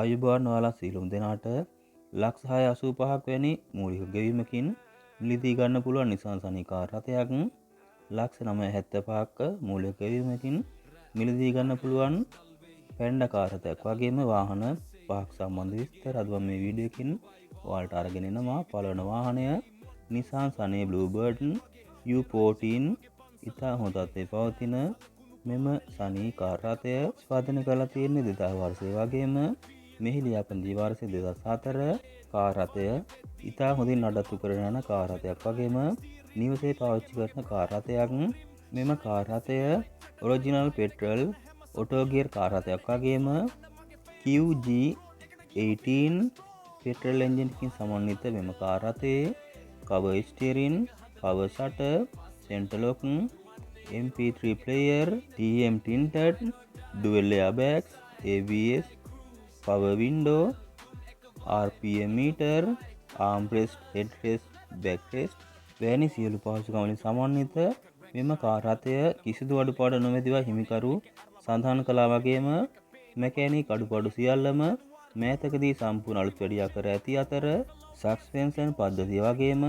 ආයුබෝවන්, ඔයාලා සියලුම දෙනාට ලක්ෂ 685ක් වැනි මූලික ගෙවීමකින් මිලදී ගන්න පුළුවන් Nissan Sunny car රථයක්, ලක්ෂ 975ක මූලික ගෙවීමකින් මිලදී ගන්න පුළුවන් පැන්ඩා කාර් රථයක් වගේම වාහන පහක් සම්බන්ධ විස්තර අද මම මේ වීඩියෝ එකකින් ඔයාලට අරගෙන එනවා. පළවෙනි වාහනය Nissan Sunny Bluebird U14. ඉතා හොඳ තත්ත්වයේ පවතින මෙම සනී කාර් රථය නිෂ්පාදනය කරලා තියෙන්නේ 2000 වර්ෂයේ වගේම මෙහි ලියාපදිංචි වර්ෂය 2004. කාර් රථය ඉතා හොඳින් නඩත්තු කරගෙන යන කාර් රථයක් වගේම නිවසේ පාවිච්චි කරන කාර් රථයක්. මෙම කාර් රථය original petrol auto gear car රථයක් වගේම QG18 petrol engine එකකින් සමන්විත මෙම car රථයේ power steering, power shutter, center lock, MP3 player, TM tinted, dual airbags, ABS, power window, RPM meter, armrest, headrest, backrest වැනි සියලු පහසුකම් වලින් සමන්විත මෙම කාර් රථය කිසිදු අඩුපාඩු නොමැතිව හිමිකරු සඳහන් කළා වගේම මැකෑනික් අඩුපාඩු සියල්ලම මෑතකදී සම්පූර්ණ අලුත් වැඩියා කර ඇති අතර සස්පෙන්ෂන් පද්ධතිය වගේම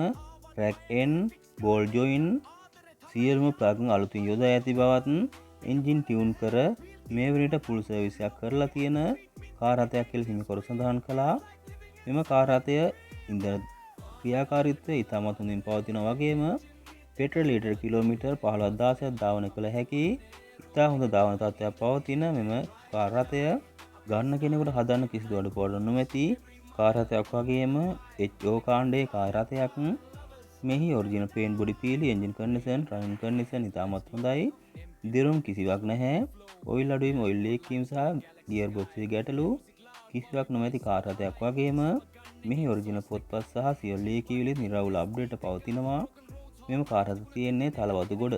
රැක් එන්ඩ් බෝල් ජොයින් සියලුම ප්ලග් අලුතින් යොදා ඇති බවත් එන්ජින් ටියුන් කර මේ වෙනවිට ෆුල් සර්විස් එකක් කරලා තියෙන කාර් රථයක් කියලා හිමිකරු සඳහන් කළා. මෙම කාර් රථය ඉන්ධන ක්‍රියාකාරීත්වය ඉතාමත් හොඳින් පවතිනවා වගේම පෙට්‍රල් ලීටර් කිලෝමීටර් 15,000ක් ධාවන කළ හැකි ඉතා හොඳ ධාවන තත්ත්වයක් පවතින මෙම කාර් රථය ගන්න කෙනෙකුට හදන්න කිසිදු අඩුපාඩු නොමැති කාර් රථයක් වගේම HO කාණ්ඩයේ කාර් රථයක්. මෙහි ඔරිජිනල් පේන්ට්, බොඩි පීලි, එන්ජින් කන්ඩිෂන්, රනින් කන්ඩිෂන් ඉතාමත් හොඳයි. දිරුම් කිසිවක් නැහැ. ඔයිල් අඩුවීම, ඔයිල් ලීක් වීම සහ ගියර් බොක්ස් එකේ ගැටලු කිසිවක් නොමැති කාර් රථයක් වගේම මෙහි ඔරිජිනල් පොත්පත් සහ සියලු ලියකියවිලි නිරවුල් අප්ඩේට් පවතිනවා. මෙම කාර් රථ තියෙන්නේ තලවතු ගොඩ.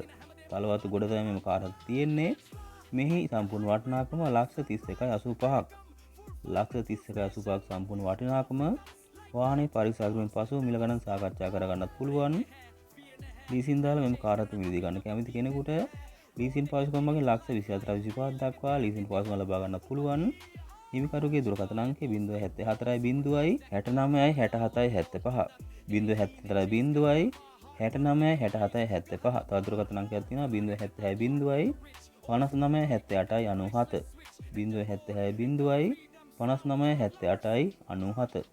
තලවතු ගොඩ තමයි මෙම කාර් රථ තියෙන්නේ. මෙහි සම්පූර්ණ වටිනාකම ලක්ෂ 31.85ක්. ලක්ෂ 31.85ක් සම්පූර්ණ වටිනාකම. වාහනේ පරීක්ෂා කිරීමෙන් පසුව මිල ගණන් සාකච්ඡා කරගන්නත් පුළුවන්. ලීසින් දාලා මෙම කාර් රථ මිලදී ගන්න කැමති කෙනෙකුට ලීසින් පහසුකම් මගින් ලක්ෂ 24 25 දක්වා ලීසින් පහසුකම් ලබා ගන්නත් පුළුවන්. හිමිකරුගේ දුරකථන අංකය 074 0 69 67 75, 074 0 69 67 75. තව දුරකථන අංකයක් තියෙනවා 076 0 59 78 97, 076 0 59 78 97.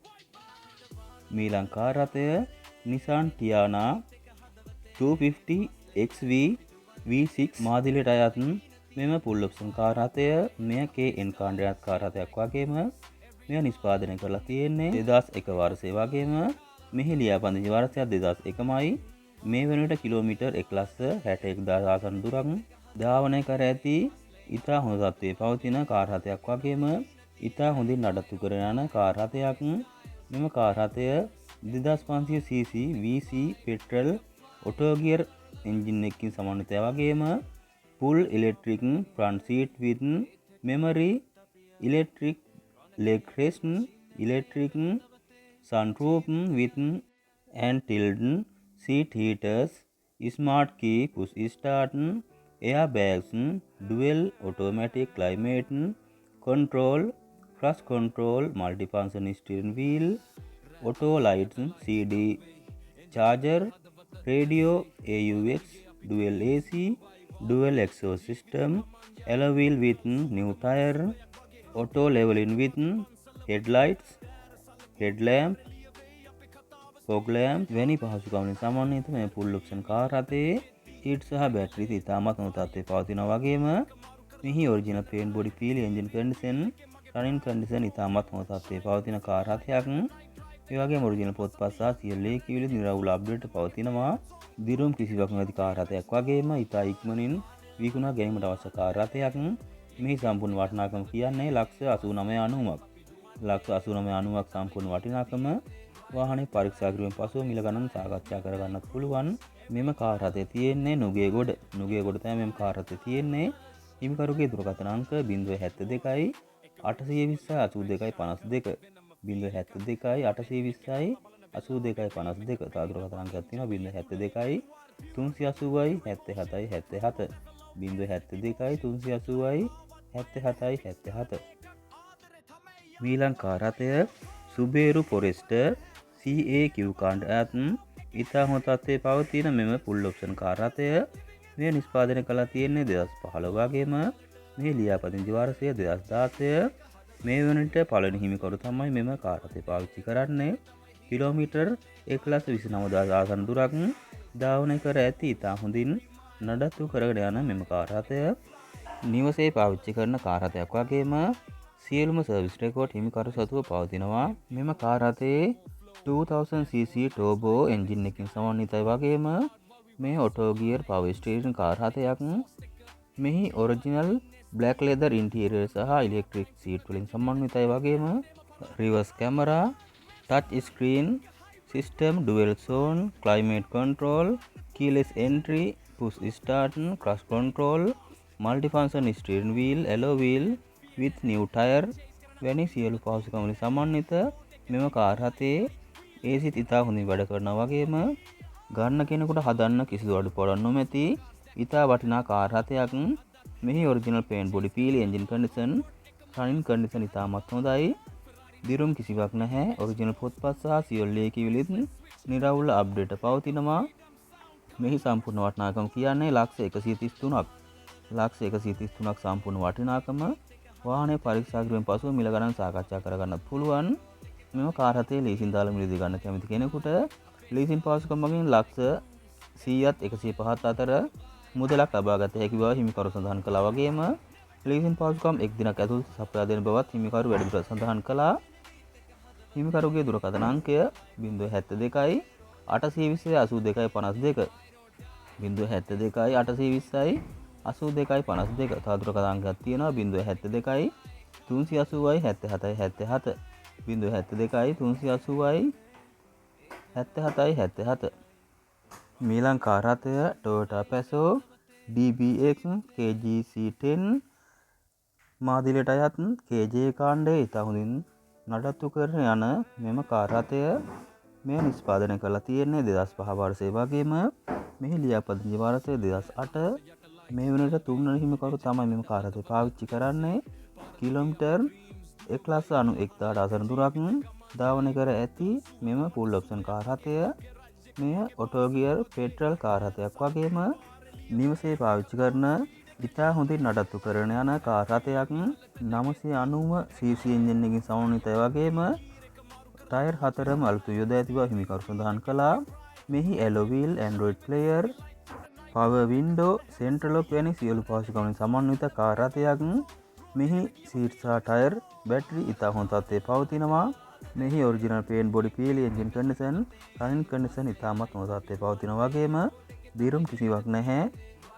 මීළඟ කාර් රථය Nissan Teana 250 XV V6 මාදිලියට අයත් මෙම ෆුල් ඔප්ෂන් කාර් රථය මෙය KN කාණ්ඩයක් කාර් රථයක් වගේම මෙය නිෂ්පාදනය කරලා තියෙන්නේ 2001 වර්ෂයේ වගේම මෙහි ලියාපදිංචි වර්ෂයත් 2001මයි. මේ වෙනකොට කිලෝමීටර් 1,61,000 ආසන්න දුරක් ධාවනය කර ඇති ඉතා හොඳ තත්ත්වයේ පවතින කාර් රථයක් වගේම ඉතා හොඳින් නඩත්තු කර යන කාර් රථයක්. මෙම කාර් රථය 2500 cc VC petrol auto gear engine එකකින් සමන්විතය වගේම full electric front seat with memory, electric leg rest, electric sunroof with and tilt seat heaters, smart key, push start, airbags, dual automatic climate control, cruise control, multifunction steering wheel, auto lights, CD changer, radio, AUX, dual AC, dual exhaust system, alloy wheel with new tire, auto leveling with headlights, headlamp, fog lamp වැනි පහසුකම් වලින් සමන්විත මේ full option car රථයේ seat සහ battery ඉතාමත් හොඳ තත්ත්වයේ පවතිනවා වගේම මෙහි ඔරිජිනල් පේන්ට්, බොඩි පීලි, එන්ජින් කන්ඩිෂන්, රනින් කන්ඩිෂන් ඉතාමත් හොඳ තත්ත්වයේ පවතින කාර් රථයක්. ඒ වගේම ඔරිජිනල් පොත්පත් සහ සියලු ලියකියවිලි නිරවුල් අප්ඩේට් පවතිනවා. දිරුම් කිසිවක් නැති කාර් රථයක් වගේම ඉතා ඉක්මනින් විකුණා ගැනීමට අවශ්‍ය කාර් රථයක්. මෙහි සම්පූර්ණ වටිනාකම කියන්නේ ලක්ෂ 89.90ක්. ලක්ෂ 89.90ක් සම්පූර්ණ වටිනාකම. වාහනේ පරීක්ෂා කිරීමෙන් පසුව මිල ගණන් සාකච්ඡා කරගන්නත් පුළුවන්. මෙම කාර් රථය තියෙන්නේ නුගේගොඩ. නුගේගොඩ තමයි මෙම කාර් රථය තියෙන්නේ. හිමිකරුගේ දුරකථන අංක 072 820 82 52, 072 820 82 52. තව දුරකථන අංකයක් තියෙනවා 072 380යි 77යි 77, 072 380යි 77යි 77. මීළඟ කාර් රථය සුබේරු ෆොරෙස්ටර් CAQ කාණ්ඩ අයත් ඉතා හොඳ තත්ත්වයේ පවතින මෙම ෆුල් ඔප්ෂන් කාර් රථය මෙය නිෂ්පාදනය කළා තියෙන්නේ 2015 වගේම මෙහි ලියාපදිංචි වර්ෂය 2016. මේ වනවිට පළවෙනි හිමිකරු තමයි මෙම කාර් රථය පාවිච්චි කරන්නේ. කිලෝමීටර් 1,29,000 ආසන්න දුරක් ධාවනය කර ඇති ඉතා හොඳින් නඩත්තු කරගෙන යන මෙම කාර් රථය නිවසේ පාවිච්චි කරන කාර් රථයක් වගේම සියලුම සර්විස් රෙකෝඩ් හිමිකරු සතුව පවතිනවා. මෙම කාර් රථයේ 2000cc turbo engine එකකින් සමන්විතයි වගේම මේ auto gear power steering car රථයක්. මෙහි ඔරිජිනල් බ්ලැක් ලෙදර් ඉන්ටීරියර් සහ ඉලෙක්ට්‍රික් සීට් වලින් සමන්විතයි වගේම reverse camera, touch screen system, dual zone climate control, keyless entry, push start, cruise control, multifunction steering wheel, alloy wheel with new tire වැනි සියලු පහසුකම් වලින් සමන්විත මෙම කාර් රථයේ ඒසිත් ඉතා හොඳින් වැඩ කරනවා වගේම ගන්න කෙනෙකුට හදන්න කිසිදු අඩුපාඩුවක් නොමැති ඉතා වටිනා කාර් රථයක්. මෙහි ඔරිජිනල් පේන්ට්, බොඩි පීලි, එන්ජින් කන්ඩිෂන්, රනින් කන්ඩිෂන් ඉතාමත් හොඳයි. දිරුම් කිසිවක් නැහැ. ඔරිජිනල් පොත්පත් සහ සියලු ලියකියවිලිත් නිරවුල් අප්ඩේට් පවතිනවා. මෙහි සම්පූර්ණ වටිනාකම කියන්නේ ලක්ෂ 133ක්. ලක්ෂ 133ක් සම්පූර්ණ වටිනාකම. වාහනය පරීක්ෂා කිරීමෙන් පසුව මිල ගණන් සාකච්ඡා කරගන්නත් පුළුවන්. මෙම කාර් රථය ලීසින් දාලා මිලදී ගන්න කැමති කෙනෙකුට ලීසින් පහසුකම් මගින් ලක්ෂ 100ත් 105ත් අතර මුදලක් ලබා ගත හැකි බව හිමිකරු සඳහන් කළා වගේම ලීසින් පහසුකම් එක් දිනක් ඇතුළත සපයා දෙන බවත් හිමිකරු වැඩිදුරටත් සඳහන් කළා. හිමිකරුගේ දුරකථන අංකය 072යි 820 82 52, 072යි 820යි 82යි 52. තව දුරකථන අංකයක් තියෙනවා 072යි 380යි 77යි 77, 072යි 380යි 77යි 77. මීළඟ කාර් රථය Toyota Passo DBX KGC10 මාදිලට අයත් KJ කාණ්ඩයේ ඉතා හොඳින් නඩත්තු කරන යන මෙම කාර් රථය මෙය නිෂ්පාදනය කරලා තියෙන්නේ 2005 වර්ෂයේ වගේම මෙහි ලියාපදිංචි වර්ෂය 2008. මේ වෙනකොට තුන්වන හිමිකරු තමයි මෙම කාර් රථය පාවිච්චි කරන්නේ. කිලෝමීටර් 1,91,000ට ආසන්න දුරක් ධාවනය කර ඇති මෙම ෆුල් ඔප්ෂන් කාර් රථය මෙය ඔටෝ ගියර් පෙට්‍රල් කාර් රථයක් වගේම නිවසේ පාවිච්චි කරන ඉතා හොඳින් නඩත්තු කරන යන කාර් රථයක්. 990 cc engine එකකින් සමන්විතයි වගේම ටයර් හතරම අලුත් යොදා ඇති බව හිමිකරු සඳහන් කළා. මෙහි alloy wheel, Android player, power window, central lock වැනි සියලු පහසුකම් වලින් සමන්විත කාර් රථයක්. මෙහි සීට් සහ ටයර්, බැටරි ඉතා හොඳ තත්ත්වයේ පවතිනවා. මෙහි ඔරිජිනල් පේන්ට්, බොඩි පීලි, එන්ජින් කන්ඩිෂන්, රනින් කන්ඩිෂන් ඉතාමත් හොඳ තත්ත්වයේ පවතිනවා වගේම දිරුම් කිසිවක් නැහැ.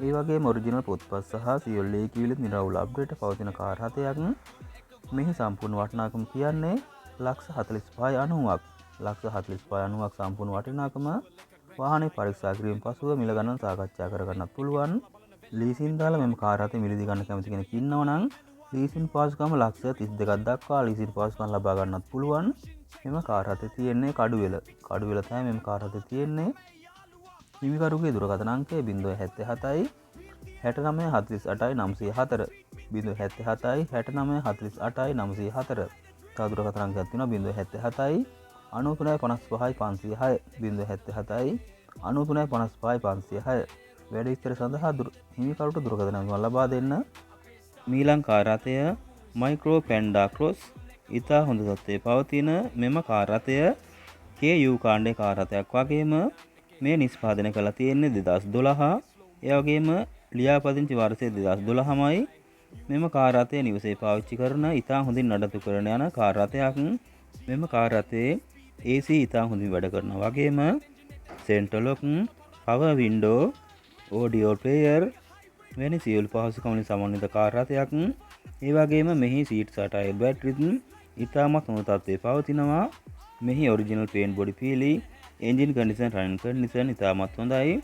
ඒ වගේම ඔරිජිනල් පොත්පත් සහ සියලු ලියකියවිලිත් නිරවුල් අප්ඩේට් පවතින කාර් රථයක්. මෙහි සම්පූර්ණ වටිනාකම කියන්නේ ලක්ෂ 45.90ක්. ලක්ෂ 45.90ක් සම්පූර්ණ වටිනාකම. වාහනේ පරීක්ෂා කිරීමෙන් පසුව මිල ගණන් සාකච්ඡා කරගන්නත් පුළුවන්. ලීසින් දාලා මෙම කාර් රථය මිලදී ගන්න කැමති කෙනෙක් ඉන්නවා නම් ලීසින් පහසුකම ලක්ෂ 32ක් දක්වා ලීසින් පහසුකම් ලබා ගන්නත් පුළුවන්. මෙම කාර් රථය තියෙන්නේ කඩුවෙල. කඩුවෙල තමයි මෙම කාර් රථය තියෙන්නේ. හිමිකරුගේ දුරකථන අංකය 077යි 69 48යි 904, 077යි 69 48යි 904. තව දුරකථන අංකයක් තියෙනවා 077යි 93 55යි 506, 077යි 93 55යි 506. වැඩි විස්තර සඳහා හිමිකරුට දුරකථන අංකය ලබා දෙන්න. මීළඟ කාර් රථය මයික්‍රෝ පැන්ඩා ක්‍රොස්. ඉතා හොඳ තත්ත්වයේ පවතින මෙම කාර් රථය KU කාණ්ඩයේ කාර් රථයක් වගේම මේ නිෂ්පාදනය කරලා තියෙන්නේ 2012. ඒ වගේම ලියාපදිංචි වර්ෂය 2012මයි. මෙම කාර් රථය නිවසේ පාවිච්චි කරන ඉතා හොඳින් නඩත්තු කරන යන කාර් රථයක්. මෙම කාර් රථයේ AC ඉතා හොඳින් වැඩ කරනවා වගේම central lock, power window, audio player වැනි සියලු පහසුකම් වලින් සමන්විත කාර් රථයක්. ඒ වගේම මෙහි සීට් සහ ටයර්, බැටරිත් ඉතාමත් හොඳ තත්ත්වයේ පවතිනවා. මෙහි ඔරිජිනල් පේන්ට්, බොඩි පීලි, එන්ජින් කන්ඩිෂන්, රනින් කන්ඩිෂන් ඉතාමත් හොඳයි.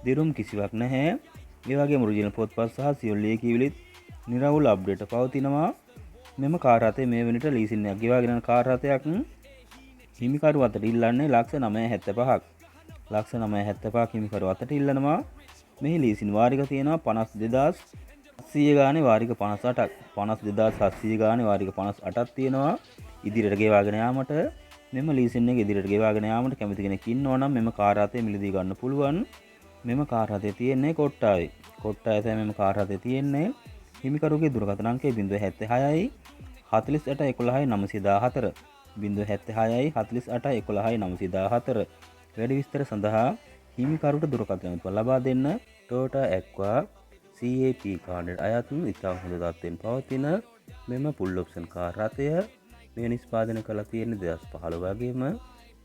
දිරුම් කිසිවක් නැහැ. ඒ වගේම ඔරිජිනල් පොත්පත් සහ සියලු ලියකියවිලිත් නිරවුල් අප්ඩේට් පවතිනවා. මෙම කාර් රථය මේ වෙනට ලීසින් එකක් ගෙවාගෙන යන කාර් රථයක්. හිමිකරු අතට ඉල්ලන්නේ ලක්ෂ 9.75ක්. ලක්ෂ 9.75ක් හිමිකරු අතට ඉල්ලනවා. මෙහි ලීසින් වාරික තියෙනවා 52,700 ගානේ වාරික 58ක්. 52,700 ගානේ වාරික 58ක් තියෙනවා. ඉදිරියට ගෙවාගෙන යාමට, මෙම ලීසින් එක ඉදිරියට ගෙවාගෙන යාමට කැමති කෙනෙක් ඉන්නවා නම් මෙම කාර් රථය මිලදී ගන්න පුළුවන්. මෙම කාර් රථය තියෙන්නේ කොට්ටාවේ. කොට්ටාවේ තමයි මෙම කාර් රථය තියෙන්නේ. හිමිකරුගේ දුරකථන අංකය 076යි 48 11 914, 076යි 48 11 914. වැඩි විස්තර සඳහා හිමිකරුට දුරකථන ඇමතුම ලබා දෙන්න. Toyota Aqua CAP කාණ්ඩයට අයත්, ඉතා හොඳ තත්ත්වයෙන් පවතින මෙම ෆුල් ඔප්ෂන් කාර් රථය මේ නිෂ්පාදනය කරලා තියෙන්නේ 2015 වගේම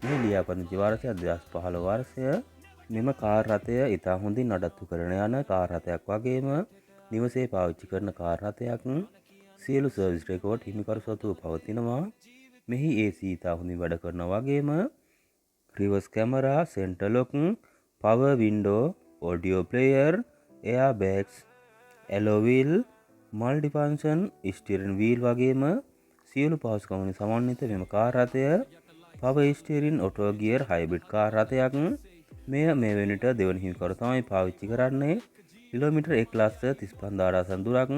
මේ ලියාපදිංචි වර්ෂය 2015 වර්ෂය. මෙම කාර් රථය ඉතා හොඳින් නඩත්තු කරන යන කාර් රථයක් වගේම නිවසේ පාවිච්චි කරන කාර් රථයක්. සියලු සර්විස් රෙකෝඩ් හිමිකරු සතුව පවතිනවා. මෙහි AC ඉතා හොඳින් වැඩ කරනවා වගේම reverse camera, center lock, power window, audio player, air bags, alloy wheel, multi function steering wheel වගේම සියලු පහසුකම් වලින් සමන්විත මෙම කාර් රථය power steering, auto gear, hybrid car රථයක්. මෙය මේ වෙනවිට දෙවන හිමිකරු තමයි පාවිච්චි කරන්නේ. කිලෝමීටර් 1,35,000 දුරක්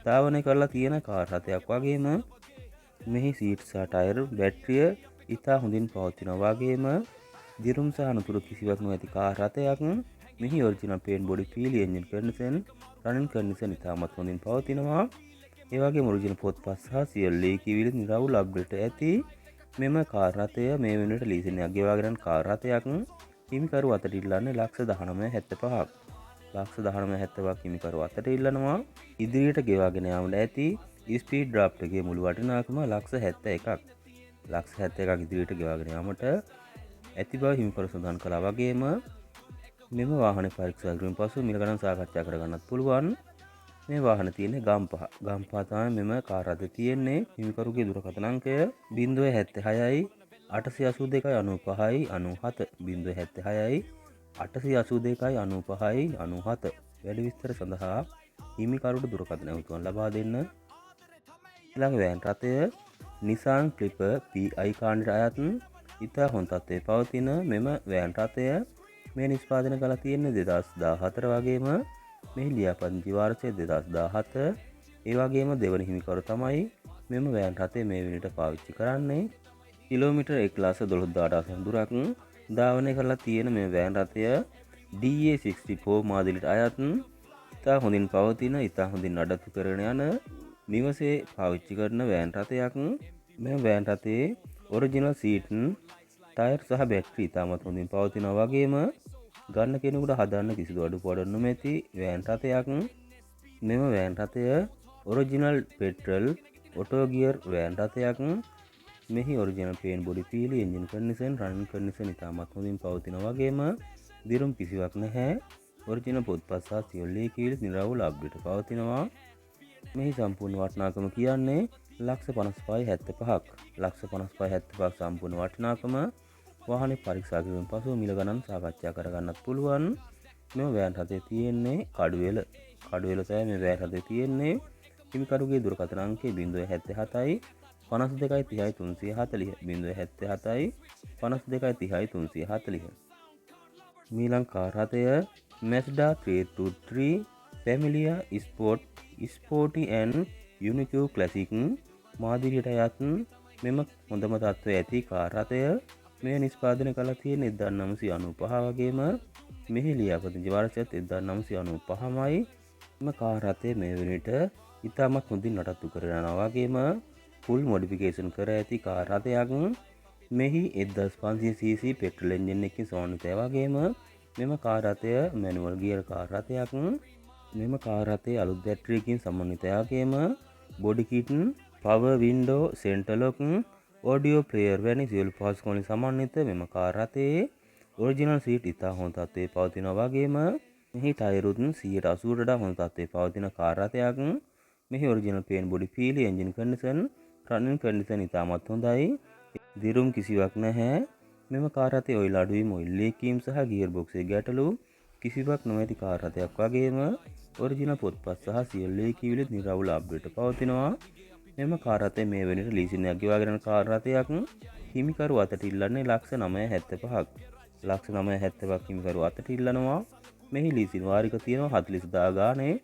ධාවනය කරලා තියෙන කාර් රථයක් වගේම මෙහි සීට් සහ ටයර්, බැටරිය ඉතා හොඳින් පවතිනවා වගේම දිරුම් සහ අනතුරු කිසිවක් නොඇති කාර් රථයක්. මෙහි ඔරිජිනල් පේන්ට්, බොඩි පීලි, එන්ජින් කන්ඩිෂන්, රනින් කන්ඩිෂන් ඉතාමත් හොඳින් පවතිනවා. ඒ වගේම ඔරිජිනල් පොත්පත් සහ සියලු ලියකියවිලි නිරවුල් අප්ඩේට් ඇති මෙම කාර් රථය මේ වෙනකොට ලීසින් එකක් ගෙවාගෙන යන කාර් රථයක්. හිමිකරු අතට ඉල්ලන්නේ ලක්ෂ 19.75ක්. ලක්ෂ 19.75ක් හිමිකරු අතට ඉල්ලනවා. ඉදිරියට ගෙවාගෙන යාමට ඇති ස්පීඩ් ඩ්‍රාෆ්ට් එකේ මුළු වටිනාකම ලක්ෂ 71ක්. ලක්ෂ 71ක් ඉදිරියට ගෙවාගෙන යාමට ඇති බව හිමිකරු සඳහන් කළා වගේම මෙම වාහන පරීක්ෂා කිරීමෙන් පසු මිල ගණන් සාකච්ඡා කරගන්නත් පුළුවන්. මේ වාහන තියෙන්නේ ගම්පහ. ගම්පහ තමයි මෙම කාර් රථය තියෙන්නේ. හිමිකරුගේ දුරකථන අංකය 076යි 882යි 95යි 97, 076යි 882යි 95යි 97. වැඩි විස්තර සඳහා හිමිකරුට දුරකථන ඇමතුමක් ලබා දෙන්න. ඊළඟ වෑන් රථය Nissan Clipper PI කාණ්ඩයට අයත්, ඉතා හොඳ තත්ත්වයේ පවතින මෙම වෑන් රථය මේ නිෂ්පාදනය කරලා තියෙන්නේ 2014 වගේම මෙහි ලියාපදිංචි වර්ෂය 2017. ඒ වගේම දෙවන හිමිකරු තමයි මෙම වෑන් රථය මේ වෙනවිට පාවිච්චි කරන්නේ. කිලෝමීටර් 1,12,000 දුරක් ධාවනය කරලා තියෙන මේ වෑන් රථය DA64 මාදිලිට අයත්, ඉතා හොඳින් පවතින, ඉතා හොඳින් නඩත්තු කරගෙන යන නිවසේ පාවිච්චි කරන වෑන් රථයක්. මෙම වෑන් රථයේ ඔරිජිනල් සීට්, ටයර් සහ බැටරි ඉතාමත් හොඳින් පවතිනවා වගේම ගන්න කෙනෙකුට හදන්න කිසිදු අඩුපාඩුවක් නොමැති වෑන් රථයක්. මෙම වෑන් රථය original petrol auto gear van රථයක්. මෙහි ඔරිජිනල් පේන්ට්, බොඩි පීලි, එන්ජින් කන්ඩිෂන්, රනින් කන්ඩිෂන් ඉතාමත් හොඳින් පවතිනවා වගේම දිරුම් කිසිවක් නැහැ. ඔරිජිනල් පොත්පත් සහ සියලු ලියකියවිලි නිරවුල් අප්ඩේට් පවතිනවා. මෙහි සම්පූර්ණ වටිනාකම කියන්නේ ලක්ෂ 55.75ක්. ලක්ෂ 55.75ක් සම්පූර්ණ වටිනාකම. වාහනේ පරීක්ෂා කිරීමෙන් පසුව මිල ගණන් සාකච්ඡා කරගන්නත් පුළුවන්. මෙම වෑන් රථය තියෙන්නේ කඩුවෙල. කඩුවෙල තමයි මේ වෑන් රථය තියෙන්නේ. හිමිකරුගේ දුරකථන අංකය 077යි 52යි 30යි 340, 077යි 52යි 30යි 340. මීළඟ කාර් රථය Mazda 323 Familia Sport, Sporty and Unique Classic මාදිරියට අයත් මෙම හොඳම තත්ත්වය ඇති කාර් රථය මෙය නිෂ්පාදනය කරලා තියෙන 1995 වගේම මෙහි ලියාපදිංචි වර්ෂයත් 1995මයි. මෙම කාර් රථය මේ වන විට ඉතාමත් හොඳින් නඩත්තු කරගෙන යනවා වගේම ෆුල් මොඩිෆිකේෂන් කර ඇති කාර් රථයක්. මෙහි 1500 cc petrol engine එකකින් සමන්විතයි වගේම මෙම කාර් රථය මැනුවල් ගියර් කාර් රථයක්. මෙම කාර් රථයේ අලුත් බැටරියකින් සමන්විතයි වගේම body kit, power window, center lock, audio player වැනි සියලු පහසුකම් වලින් සමන්විත මෙම කාර් රථයේ ඔරිජිනල් සීට් ඉතා හොඳ තත්ත්වයේ පවතිනවා වගේම මෙහි ටයරුත් 180ට වඩා හොඳ තත්ත්වයේ පවතින කාර් රථයක්. මෙහි ඔරිජිනල් පේන්ට්, බොඩි පීලි, එන්ජින් කන්ඩිෂන්, රනින් කන්ඩිෂන් ඉතාමත් හොඳයි. දිරුම් කිසිවක් නැහැ. මෙම කාර් රථයේ ඔයිල් අඩුවීම, ඔයිල් ලීක් වීම සහ ගියර් බොක්ස් එකේ ගැටලු කිසිවක් නොමැති කාර් රථයක් වගේම ඔරිජිනල් පොත්පත් සහ සියලු ලියකියවිලිත් නිරවුල් අප්ඩේට් පවතිනවා. මෙම කාර් රථය මේ වෙනවිට ලීසින් එකක් ගෙවාගෙන යන කාර් රථයක්. හිමිකරු අතට ඉල්ලන්නේ ලක්ෂ 9.75ක්. ලක්ෂ 9.75ක් හිමිකරු අතට ඉල්ලනවා. මෙහි ලීසින් වාරික තියෙනවා 40,000 ගානේ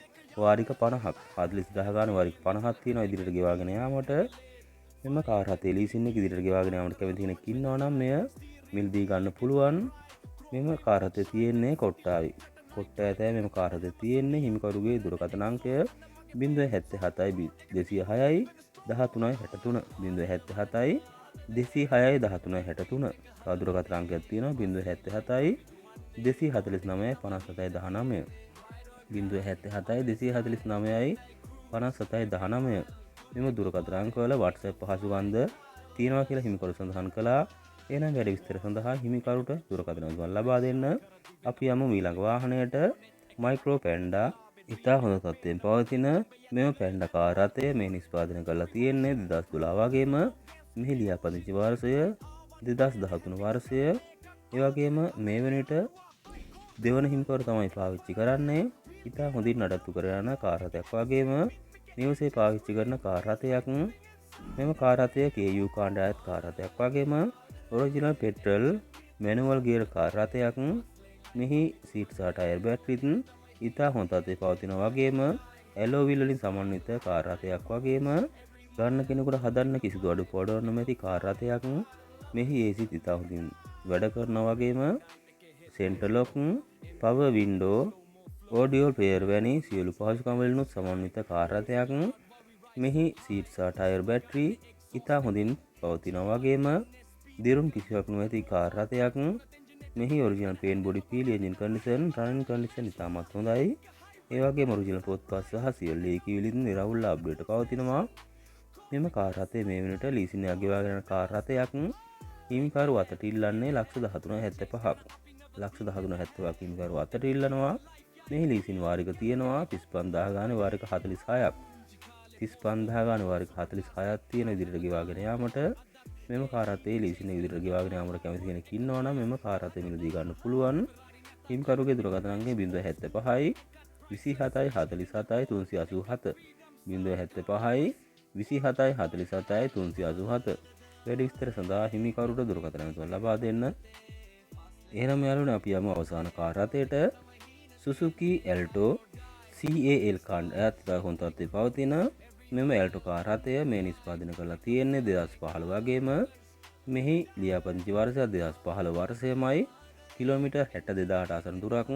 වාරික 50ක්. 40,000 ගානේ වාරික 50ක් තියෙනවා ඉදිරියට ගෙවාගෙන යාමට. මෙම කාර් රථයේ ලීසින් එක ඉදිරියට ගෙවාගෙන යාමට කැමති කෙනෙක් ඉන්නවා නම් මෙය මිලදී ගන්න පුළුවන්. මෙම කාර් රථය තියෙන්නේ කොට්ටාවේ. කොට්ටාවේ තමයි මෙම කාර් රථය තියෙන්නේ. හිමිකරුගේ දුරකථන අංකය 077 206 13 63 077 206 13 63. තව දුරකථන අංකයක් තියෙනවා 077 249 57 19 077 249 57 19. මෙම දුරකථන අංකවල WhatsApp පහසුකම්ද තියෙනවා කියලා හිමිකරු සඳහන් කළා. එහෙනම් වැඩි විස්තර සඳහා හිමිකරුට දුරකථන අංකවල ලබා දෙන්න. අපි යමු ඊළඟ වාහනයට. Micro panda. ඉතා හොඳ තත්ත්වයෙන් පවතින මෙම පැන්ඩා කාර් රථය මේ නිෂ්පාදනය කරලා තියෙන්නේ 2012 වගේම මෙහි ලියාපදිංචි වර්ෂය 2013 වර්ෂය. ඒ වගේම මේ වන විට දෙවන හිමිකරු තමයි පාවිච්චි කරන්නේ. ඉතා හොඳින් නඩත්තු කර යන කාර් රථයක් වගේම නිවසේ පාවිච්චි කරන කාර් රථයක්. මෙම කාර් රථය KU කාණ්ඩ අයත් කාර් රථයක් වගේම original petrol manual gear car රථයක්. මෙහි සීට් සහ ටයර් බැටරිත් ඉතා හොඳ තත්ත්වයේ පවතින වගේම ඇලෝ වීල් වලින් සමන්විත කාර් රථයක් වගේම ගන්න කෙනෙකුට හදන්න කිසිදු අඩුපාඩුවක් නොමැති කාර් රථයක්. මෙහි AC ඉතා හොඳින් වැඩ කරන වගේම centre lock, power window, audio player වැනි සියලු පහසුකම් වලිනුත් සමන්විත කාර් රථයක්. මෙහි සීට් සහ ටයර් බැටරි ඉතා හොඳින් පවතිනවා වගේම දිරුම් කිසිවක් නොඇති කාර් රථයක්. මෙහි ඔරිජිනල් පේන්ට් බොඩි පීලි, එන්ජින් කන්ඩිෂන්, රනින් කන්ඩිෂන් ඉතාමත් හොඳයි. ඒ වගේම ඔරිජිනල් පොත්පත් සහ සියලු ලියකියවිලිත් නිරවුල් අප්ඩේට් පවතිනවා. මෙම කාර් රථය මේ වෙනට ලීසින් එකක් ගෙවාගෙන යන කාර් රථයක්. හිමිකරු අතට ඉල්ලන්නේ ලක්ෂ 13.75ක්. ලක්ෂ 13.75ක් හිමිකරු අතට ඉල්ලනවා. මෙහි ලීසින් වාරික තියෙනවා 35,000 ගානේ වාරික 46ක්. 35,000 ගානේ වාරික 46ක් තියෙන ඉදිරියට ගෙවාගෙන යාමට. මෙම කාර් රථයේ ලීසින් ඉදිරියට ගෙවාගෙන යාමට කැමති කෙනෙක් ඉන්නවා නම් මෙම කාර් රථය මිලදී ගන්න පුළුවන්. හිමිකරුගේ දුරකථන අංකය 075යි 27යි 47යි 387 075යි 27යි 47යි 387. වැඩි විස්තර සඳහා හිමිකරුට දුරකථන ඇමතුම ලබා දෙන්න. එහෙනම් යාළුවනේ, අපි යමු අවසාන කාර් රථයට. Suzuki Alto CAL කාණ්ඩයත් ඉතා හොඳ තත්ත්වයේ පවතින මෙම ඇල්ටෝ කාර් රථය මේ නිෂ්පාදනය කරලා තියෙන්නේ 2015 වගේම මෙහි ලියාපදිංචි වර්ෂය 2015 වර්ෂයමයි. කිලෝමීටර් 62,000ට ආසන්න දුරක්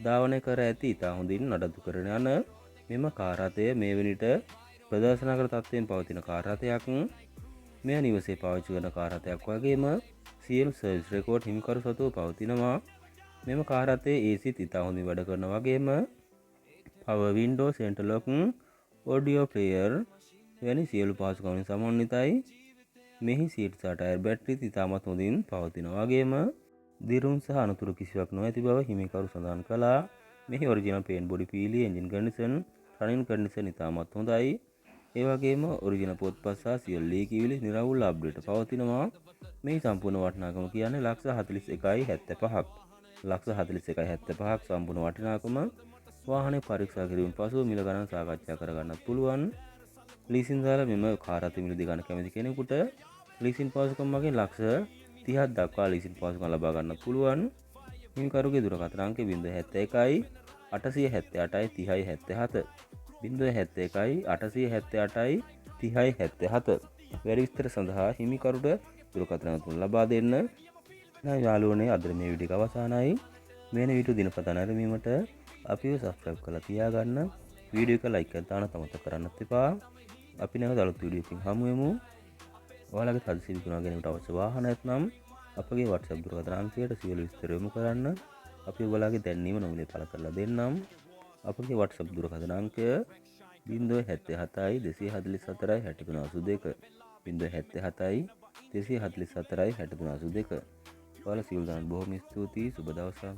ධාවනය කර ඇති ඉතා හොඳින් නඩත්තු කරන යන මෙම කාර් රථය මේ වෙනවිට ප්‍රදර්ශනාගාර තත්ත්වයෙන් පවතින කාර් රථයක්. මෙය නිවසේ පාවිච්චි කරන කාර් රථයක් වගේම සියලු සර්විස් රෙකෝඩ් හිමිකරු සතුව පවතිනවා. මෙම කාර් රථයේ AC ඉතා හොඳින් වැඩ කරන වගේම power window, centre lock, audio player වැනි සියලු පහසුකම් වලින් සමන්විතයි. මෙහි සීට් සහ ටයර් බැටරිත් ඉතාමත් හොඳින් පවතිනවා වගේම දිරුම් සහ අනතුරු කිසිවක් නොඇති බව හිමිකරු සඳහන් කළා. මෙහි ඔරිජිනල් පේන්ට් බොඩි පීලි, එන්ජින් කන්ඩිෂන්, රනින් කන්ඩිෂන් ඉතාමත් හොඳයි. ඒ වගේම ඔරිජිනල් පොත්පත් සහ සියලු ලියකියවිලි නිරවුල් අප්ඩේට් පවතිනවා. මේ සම්පූර්ණ වටිනාකම කියන්නේ ලක්ෂ 41.75ක්. ලක්ෂ 41.75ක් සම්පූර්ණ වටිනාකම. වාහනය පරීක්ෂා කිරීමෙන් පසුව මිල ගණන් සාකච්ඡා කරගන්නත් පුළුවන්. ලීසින් දාලා මෙම කාර් රථ මිලදී ගන්න කැමති කෙනෙකුට ලීසින් පහසුකම් මගින් ලක්ෂ 30ක් දක්වා ලීසින් පහසුකම් ලබා ගන්නත් පුළුවන්. හිමිකරුගේ දුරකථන අංකය 071යි 878යි 30යි 77 071යි 878යි 30යි 77. වැඩි විස්තර සඳහා හිමිකරුට දුරකථන ඇමතුම ලබා දෙන්න. එහෙනම් යාළුවනේ, අද මේ වීඩියෝ එක අවසానයි. මෙවැනි වීඩියෝ දිනපතා නැරඹීමට අපිව සබ්ස්ක්‍රයිබ් කරලා තියාගන්න. වීඩියෝ එක ලයික් එකක් දාන්න අමතක කරන්නත් එපා. අපි නැවත අලුත් වීඩියෝ එකකින් හමු වෙමු. ඔයාලගේ හදිසි විකුණා ගැනීමට අවශ්‍ය වාහන ඇත්නම් අපගේ WhatsApp දුරකථන අංකයට සියලු විස්තර යොමු කරන්න. අපි ඔයාලගේ දැන්වීම නොමිලේ පළ කරලා දෙන්නම්. අපගේ WhatsApp දුරකථන අංකය 077යි 244යි 6382 077යි 244යි 6382. ඔයාලා සියලු දෙනාට බොහොම ස්තුතියි. සුබ දවසක්.